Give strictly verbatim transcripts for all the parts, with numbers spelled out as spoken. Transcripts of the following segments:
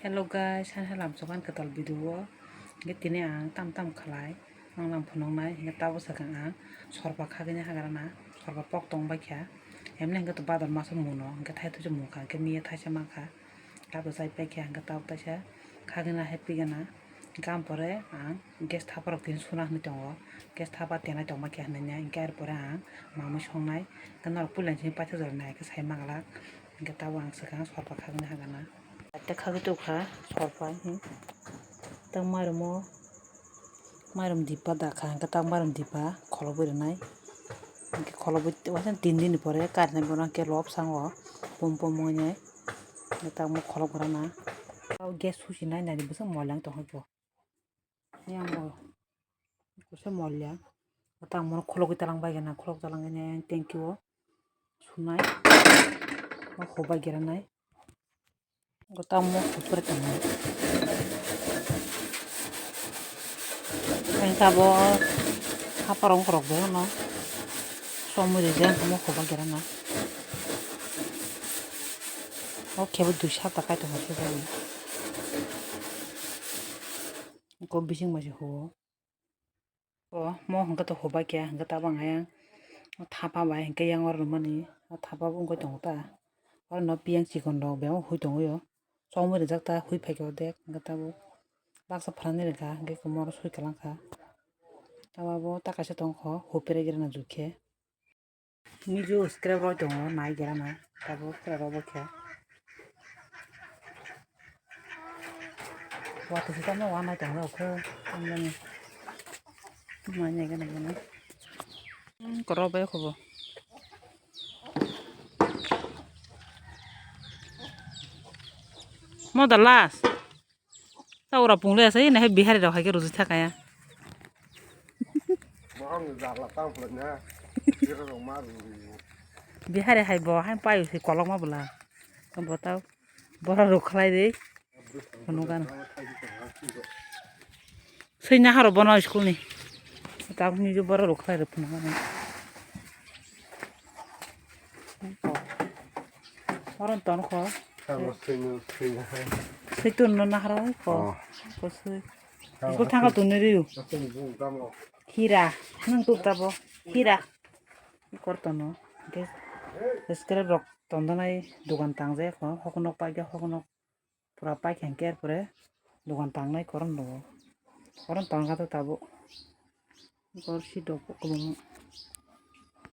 Hello guys, han halam sokan kwtal video o. Hingke tini ang tam tam khalai, ang lam phunuknai, hingke tabuk sakang ang sorba khagwini hagrana, sorba pok tong baikha. Emne hingke to bador maso muno, hingke thai thuisa mungkha, hingke miya thaisa mankha. Tabuk chai paikha, hingke tabuk taisa khagwina hai pigana. Hingke ang pore ang gas thaparok tini suna hinui tongo, gas thapa tenai tongma khe hinui ya, hingke ar pore ang mamui songnai, hingke norok puila simi paithak jora nai khe sai manglak, hingke tabuk ang swkang sorba khagwini hagrana. Tei khagwi tubukha sorba, hmm. Tak mairum o, mairum diba dakha, hingke tak mairum diba kholobwi rwnai. Hingke kholobwi waisa tin din ni pore karinai bono hingke lobsang o pum pum wngnai. Hingke tak mo kholobwi rwna. Gas husi nai nai bwswk moila wng tongkha bo. Yang bo. Kusa molya. Tang mono khologwi talang bai gana, kholok talang gana yang tanki o sunai. O hobai gera nai. Go tang mo kupre tang nai. Yang sabo hapa rong korok bai ono. Somoi rijang mo hobai gera na. O kebo dui sata kai tong se jani. Ko bising bai se huo. O mo hwnkhe to hobai khe, hwnkhe tabang ayang thapa bai hwnkhe yang oro rwmani, o thapa bo wngwi tongo ta. Oro no piyang chikon rok bebak hui tongwi o, chongwi rijak ta, hui phaikhe odek hwnkhe tabuk baksa phrani rwkha, hwnkhe moro sui kwlangkha. Tabuk abo ta kaisa tongkho, hupre gera na jukhe. Niju scrap roi tongo, nai gera na, tabuk scrap rok bo khe. Watwi se tamo wanai tongo khe, tamjani. Mai nai gana gana. Hmm, korok bai khubo. Mo da last. Ta ura pung le asai, nahai Bihari rok hai khe rwjui thakaya. Bihari hai bo hai payu se kolokma bwla. Bo ta bora rok khlai de. Phunukgano. Swi naharo bono school ni. Tabuk ni bora rok khlai rok phunukgano. Oron ton kho. Tamo swi no, swi no hai. Swi tun no nahara kho. Oh. Ko swi. Tamo school thangka tun no riu. Tamo bung tamo. Hira. Nang tu tabo. Hira. Kor tono. Hingke scrap rok tondonai dogan tang jaya kho. Hoknok paikha hoknok. Pura paikha hingke er pore dogan tangnai koron rogo. Koron tongkha to tabuk. Kor si dok kwbangma.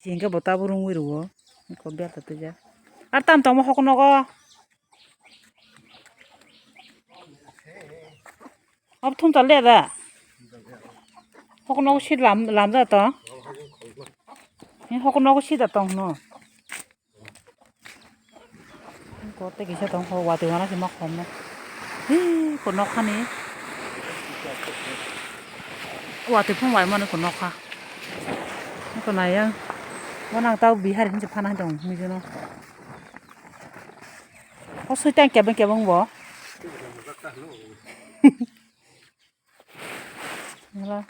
Hingke bo tabuk rungwi rwo. Ko bel ta twijak. Ar tam tongmo hoknogo. Ob thum tal de da. Hoknogo si lam, lam da to. Hoknogo si da tong no. Ko tei kisa tong kho, watwi wana se ma khom no. Hi, ko nok hani. Watwi phung wai mani ko nok ha. Ko nai yang. Mo nang tau Bihari hinse phana tong, mui jono. O sui tang kebeng kebeng bo. Hala.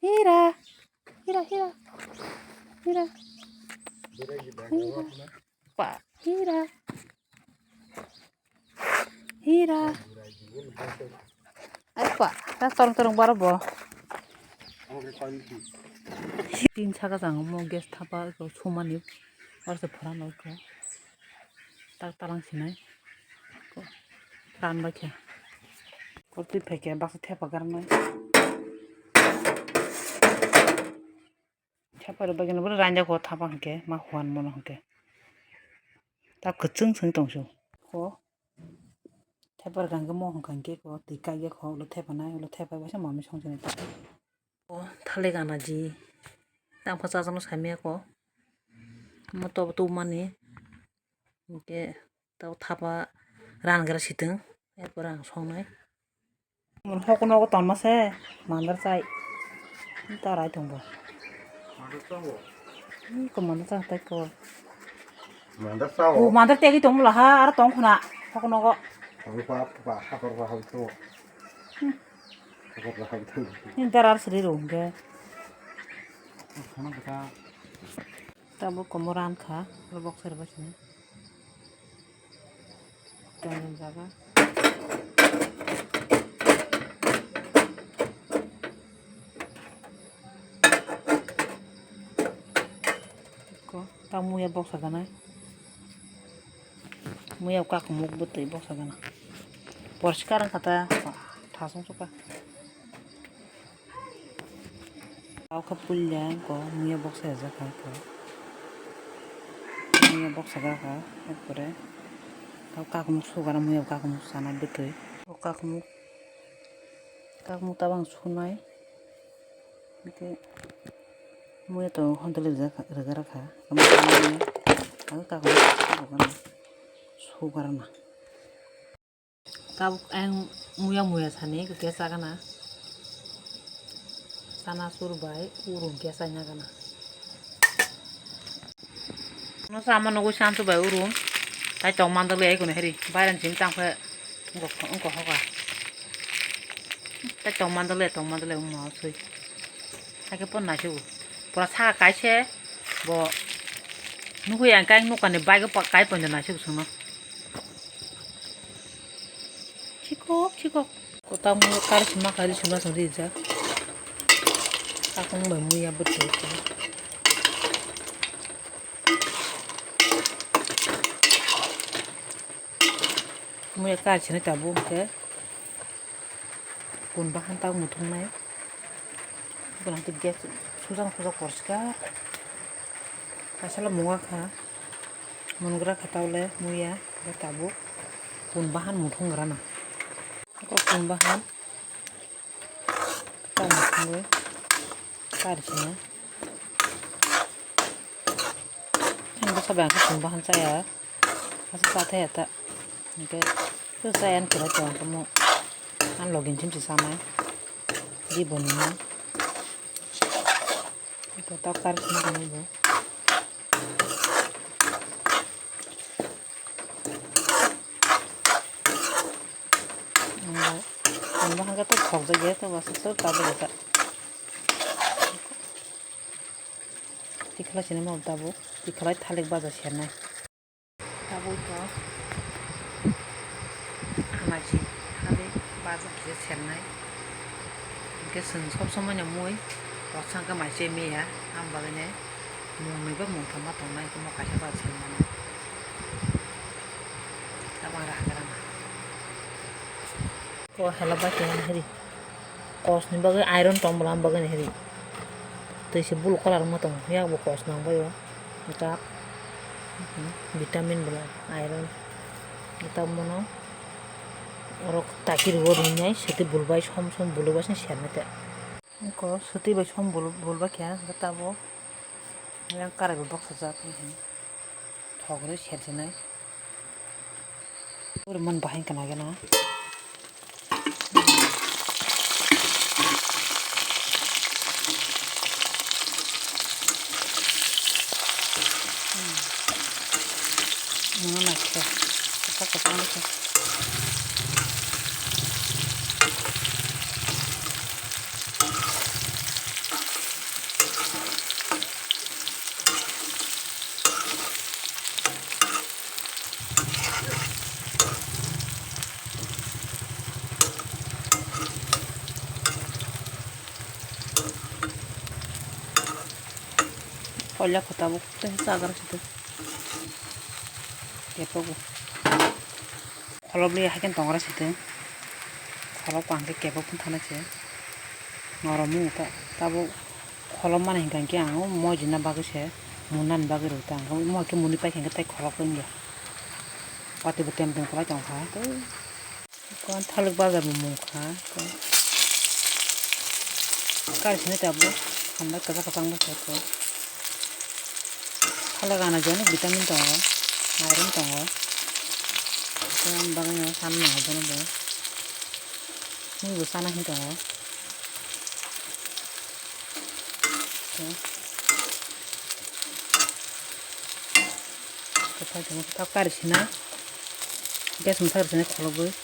Hira. Hira, hira. Hira. Hira. Pa, hira. Hira. Ai pa, ta torong torong baro bo. Tin saka jang mo gas thapa ko sumani. Oro se phora no ko. Tak talang sinai. Ran bai khe. Ko twi phai khe baksa thepa garnai. Thepa rw bagwi no bwrwi ranja ko thapa hwnkhe ma huan mono hwnkhe. Ta kwchwng song tong su. Ko thepa rw kha hwnkhe mo hwnkha hwnkhe ko twi kaiya ko ulo thepa nai ulo thepa bai se mami song jani. O thale gana ji. Tang pha chajakno samya ko. Mo to tubumani. Hingke tabo thapa ran gra sitwng. Erpore ang songnai. Hokno tonma se mandar chai. Ta rai tong bo. Ko mandar chai tai ko. Mandar sao. O mandar tegi tong bwla ha, aro tong khuna. Hokno go. Ang pa, pa, hakor pa hal to. Hakor pa hal to. Ni darar sri ro hingke. Khana bata. Tabuk komo ran kha, oro box sari bai sini. Tong jaga. Ta muya boksa gana. Muya kakumuk bwtwi boksa gana. Porskar wngkha ta, thasung suka. Tao khe puila ko muya boksa ya jakha ko. Muya boksa gakha, ekore. Tao kakumuk sugana muya kakumuk sana bwtwi. O kakumuk, kakumuk tabang sunai. Hingke muya to hontole rwgara kha. Ang kakumuk sugana. Tabuk ang muya muya sani khe chagana. Sana sur bai urung khe chaina gana. No sama nogo sansu bai urung. Tai tong mandale ai kono heri. Bairan jim tang khe ungko ungko hoga. Tai tong mandale tong mandale umma sui. Hake pon nai sugu. Pura saka kaise bo. Nugui ang kai nukani bai kai pon nai sugu sungno. Chikok chikok. Kota mo kar sima kari sima song rijak. Kakung bai muya bwtwi. Muya kar sini tabuk hwnkhe kun bahan tabuk muthungnai. Bwlangtwi gas sujak sujak porskar. Asala munga kha. Mungra kha tawle muya tabuk kun bahan muthungrana. Kun bahan. Tamo thangwi kari sina. Ang bwsa bai ang khe chwng bahan chaya. Asa cha thaya ta. Hingke to chaya ani kwlai tong tamo. Ang login chim se chanai. Di bo nini. Ito ta kari sina kani bo. Ang bo, ang bo hangke to khokjagya to bwswk ta bwrwkha. Tikhlai sini ma tabuk, tikhlai thalik baja sernai. Tabuk to anaji thalik baja kisa sernai. Hingke chwng sob somoi no mui rwchapsa khe mai se miya, ang bagwi ne mung nwi ba mung thangma tongnai, omo kaisa ba sernai. Tabang ragra na. Ko hela ba khe heri. Kos ni bagwi iron tong bwla, ang bagwi ni heri. Twi se blue colour wngma tongo, yak bo kos nang bai o. Dak vitamin bwla iron. Dak mono oro taki rwo rinai, swtwi bul bai som som bul bai se sernai te. Ko swtwi bai som bul, bul bai khe tabuk yang karai bo boksajak. Thok rwi sersinai. Puri man bahai kana gana. Nuna naikhe. Kisa kisa naikhe. Koilak kho tabuk tei chagra site. Kepogo. Kholobni hai khe tongra site. Kholop ang khe kebok phano thana se. Norok mung ta tabuk kholop mani hinkha khe ang o mojina bagwi se munani bagwi rw ta ang khe mo khe muni paikha khe tei kholop wngya. Watwi bo tem tem kwlai tong kha. Kon thalik bazar bo mung kha. Kari sini tabuk hambai kwchak kwchang bo khe. Thala gana je onek vitamin tongo, iron tongo. Tei ang bagwi no sana nango bono bo. Mui bo sana hin tongo. Tei kwthai tongma kwthap kari sinai. Gas mwthak rw sinai kholobwi.